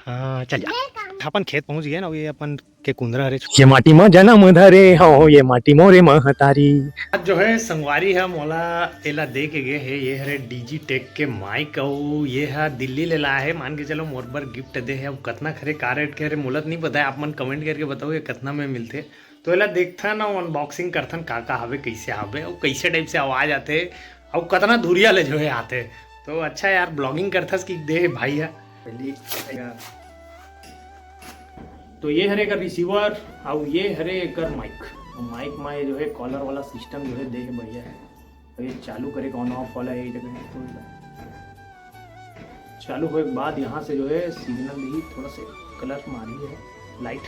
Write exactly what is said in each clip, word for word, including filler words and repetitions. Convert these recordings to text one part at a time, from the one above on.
हाँ, चल जा। अपन खेत पहुंच गए ना, ये अपन के कुंदरा हरे। ये माटी म जन्म धरे हो, ये माटी मोरे महतारी। आज जो है संगवारी है मोला एला दे के गे हे, ये हरे डीजी टेक के माइक, अउ ये हा दिल्ली ले लाए हे। मान के चलो मोर बर गिफ्ट दे हे। अब कतना खरे का रेट के हरे मोला तो नहीं पता है, आप मन कमेंट करके बताओ ये कतना में मिलथे। तो एला देखथन अउ अनबॉक्सिंग करथन, का का हवे, कैसे हवे अउ कैसे टाइप से आवाज आथे अउ कतना धुरिया ले जो है आथे। तो अच्छा यार, ब्लॉगिंग करथस कि दे हे भाई हा। तो ये हरे एकर रिसीवर अउ ये हरे एकर माइक। माइक में ये जो है कॉलर वाला सिस्टम जो है दे हे, बढ़िया है। अब ये चालू करे के ऑन ऑफ वाला है, ये जगह है, तो चालू होए के बाद यहाँ से जो है सिग्नल भी थोड़ा सा कलर मारी है light.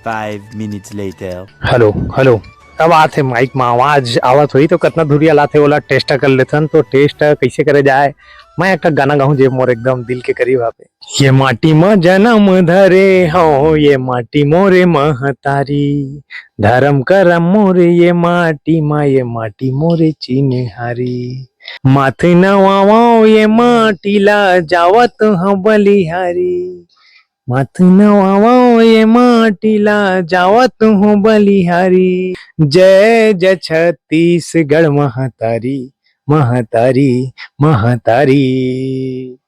Five minutes later. Hello, hello. अब आत हे माइक में आवाज आवत होही तो कतना धुरिया लाथे ओला टेस्ट कर लेथन। तो टेस्ट कैसे करे जाए, मैं एक गाना गाहूँ जे मोर एकदम दिल के करीब हवे। ये माटी म जन्म धरे हो, ये माटी मोरे महतारी, धर्म करम मोरे ये माटी म, ये माटी मोरे चिन्हारी। माथ नवावो ये माटी ला जावत हूँ बलिहारी, माथ नवावो ये माटी ला जावत हूँ बलिहारी। जय जय छत्तीसगढ़ महतारी, महतारी, महतारी।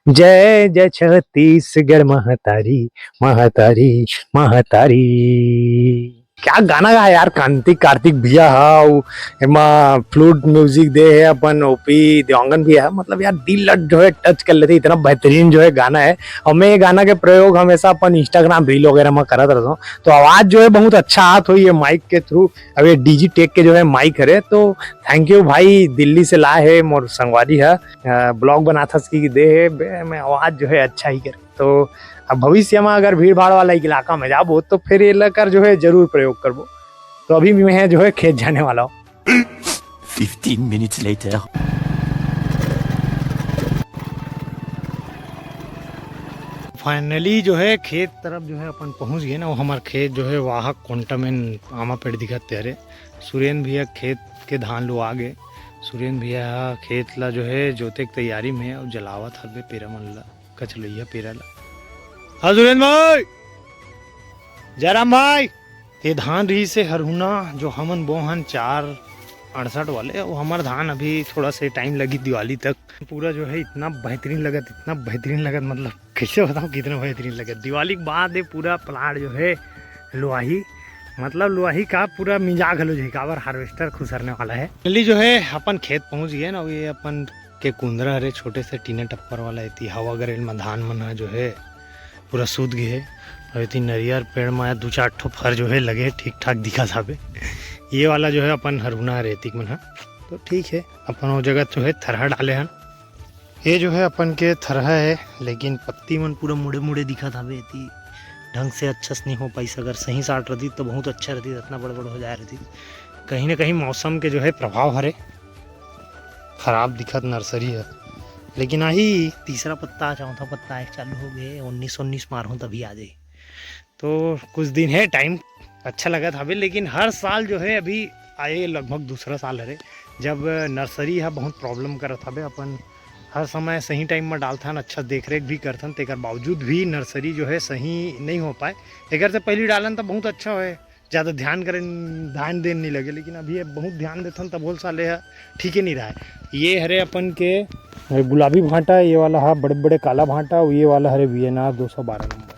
जय जय छत्तीसगढ़ महतारी, महतारी, महतारी। क्या गाना गा हे यार, कांतिक कार्तिक भैया हा, अउ एमा फ्लूट म्यूजिक दे हे अपन ओपी देवांगन भैया हा। मतलब यार, दिल लग जो है टच कर लेथे, इतना बेहतरीन जो है गाना है। अउ मैं ये गाना के प्रयोग हमेशा अपन Instagram रील वगैरह में करत रहता हूँ, तो आवाज जो है बहुत अच्छा आत होही ये माइक के थ्रू। अब ये डीजी टेक के जो है माइक हरे, तो थैंक यू भाई, दिल्ली से लाए हे मोर संगवारी हा, ब्लॉग बनाथस कि दे हे, बे, मैं आवाज जो है अच्छा ही करे। तो अब भविष्य में अगर भीड़ भाड़ वाला इलाका में जाबो तो फिर ये लकर जो है जरूर प्रयोग करबो। तो अभी मैं जो है खेत जाने वाला हूँ। Fifteen minutes later. फाइनली जो है खेत तरफ जो है अपन पहुंच गए ना, वो हमार खेत जो है वाहक कोंटा में आमा पेड़ दिखत तेरे। सुरेंद्र भैया खेत के धान लुआ गे। सुरेंद्र भैया खेत ला जो है जोते के तैयारी में हे अउ जलावत हवे पेरा मन ला, कचलोइया पेरा ला। हाँ सुरेंद्र भाई, जयराम भाई, ये धान रहिसे हरहुना जो हमन बोहन चार अड़सठ वाले, वो हमर धान अभी थोड़ा से टाइम लगी दिवाली तक। पूरा जो है इतना बेहतरीन लगत, इतना बेहतरीन लगत, मतलब कैसे बताऊँ कितना बेहतरीन लगत। दिवाली के बाद ये पूरा प्लाट जो है लुआही, मतलब लुआही का पूरा मिजाज घलो जाही, काबर हार्वेस्टर खुसरने वाला है। फाइनली जो है अपन खेत पहुंच गए ना, ये अपन के कुंदरा हरे छोटे से टीना टप्पर वाला, एती हवा गरेल में धान मन ह जो है पूरा सूत गए है। और एती नरियर पेड़ में दू चार ठो फर जो है लगे, ठीक ठाक दिखत हवे। ये वाला जो है अपन हरुना हरे एतिक मन ह, तो ठीक है, अपन वो जगह जो है थरहा डाले हन। ये जो है अपन के थरहा है, लेकिन पत्ती मन पूरा मुड़े मुड़े दिखत हवे, एती ढंग से अच्छा से नहीं हो पाइस। अगर सही साट रहती तो बहुत अच्छा रहती, इतना बड़ बड़ हो जाए रहती। कहीं ना कहीं मौसम के जो है प्रभाव हरे, खराब दिखत नर्सरी है। लेकिन आही तीसरा पत्ता, चौथा पत्ता आए चालू हो गए, उन्नीस उन्नीस मारहूँ तभी आ जाए। तो कुछ दिन है टाइम, अच्छा लगत हवे, लेकिन हर साल जो है, अभी आए लगभग दूसरा साल हरे, जब नर्सरी हा बहुत प्रॉब्लम करत हवे। अपन हर समय सही टाइम में डालथन, अच्छा देख रेख भी करथन, तेकर बावजूद भी नर्सरी जो है सही नहीं हो पाए। एकर से पहली डालन तो बहुत अच्छा होए, ज़्यादा ध्यान करे, ध्यान देन नहीं लगे, लेकिन अभी ये बहुत ध्यान देथन तब होल साले हा ठीक ही नहीं रहा है। ये हरे अपन के गुलाबी भांटा, ये वाला हा बड़े बड़े काला भांटा, और ये वाला हरे वी एन आर दो सौ बारह नंबर।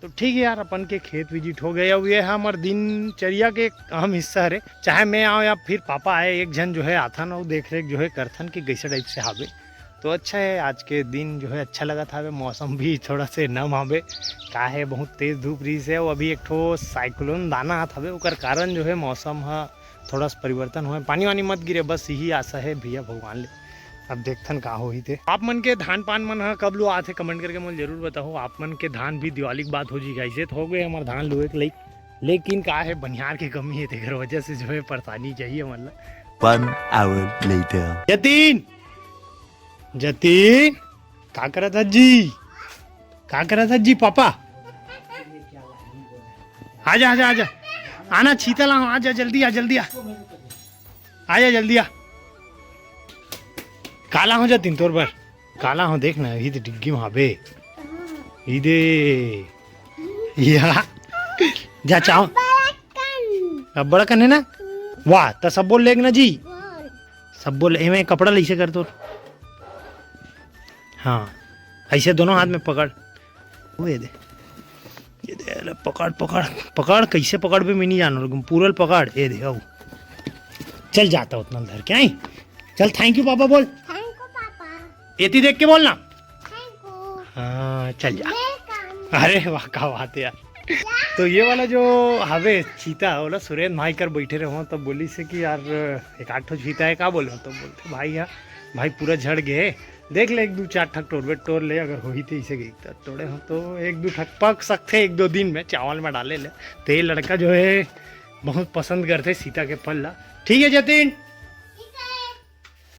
तो ठीक है यार, अपन के खेत विजिट हो गए। अब ये है हमार दिनचर्या के एक अहम हिस्सा हरे, चाहे मैं आऊँ या फिर पापा आए, एक झन जो है आथन और देख रेख जो है करथन कि कैसे टाइप से हावे। तो अच्छा है, आज के दिन जो है अच्छा लगत हावे, मौसम भी थोड़ा से नम हावे, का है बहुत तेज धूप रही से। अभी एक ठो साइक्लोन दाना आत हवे, ओकर कारण जो है मौसम हा थोड़ा सा परिवर्तन होए, पानी वानी मत गिरे, बस यही आशा है भैया भगवान ले। अब देखथन का होही ते। आप मन के धान पान मन ह कब लुआथे, कमेंट करके मोला जरूर बताओ। आप मन के धान भी दिवाली के बाद हो जी, ऐसे तो हो गए हमार धान लुए के लाइक, लेकिन का है बनिहार के कमी है, तेकर वजह से जो है परेशानी चाहिए मतलब। One hour later. Jatin, Jatin, का करत हस जी? का करत हस जी पापा? आजा, आजा, आजा। आना, छीता लाहूँ, आजा, जल्दी आ, जल्दी आ। आजा, जल्दी आ। काला हो जतिन तोर बर। काला हो, देख ना, अभी तो डिग्गी में हाबे। ये दे। या। जा चाव। अब बड़ा कन हे ना? वाह, त सब बोल लेग ना जी। सब बोल, एमे कपड़ा ल अइसे कर तोर। हाँ, अइसे दोनों हाथ में पकड़। वो ये दे। ये दे, ले पकड़, पकड़, पकड़, कइसे पकड़बे मैं नहीं जानव, लेकिन पूरा ल पकड़। ये दे, आओ। चल जाता उतना ल धर के, आई। चल, thank you पापा बोल। Thank you papa. एती देख के बोल ना। Thank you. हाँ, चल जा। वेलकम। अरे वाह, का बात है यार। तो ये वाला जो हवे चीता, ओला सुरेंद्र भाई कर बैठे रहो, तब बोलिस हे कि यार, एक आध ठो चीता हे, का बोले? तो बोलथे, भाई, हाँ भाई, पूरा झड़ गे हे, देख ले, एक दू चार ठक टोरबे, टोर ले, अगर होही ते इसे गई त तोड़े हो तो एक दू ठक पक सकथे एक दो दिन में, चावल में डाले ले। तो ये लड़का जो है, बहुत पसंद करथे सीता के फल ला। ठीक है जतिन,